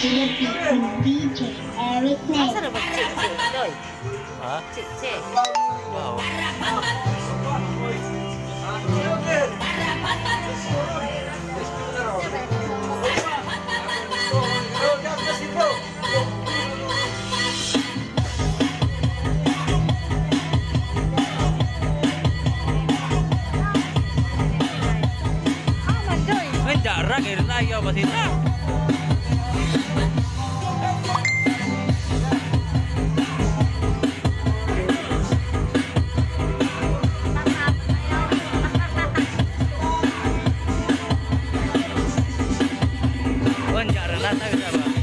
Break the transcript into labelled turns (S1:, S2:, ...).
S1: to the Beat with DJ Eric
S2: Asa
S1: May.
S2: na ba chiche, Doy?
S3: Ha?
S2: Chiche.
S3: Wow.
S2: Ah, man, Doy.
S3: Ay, dara kay tayo pasita. Wan jara na tayo ba?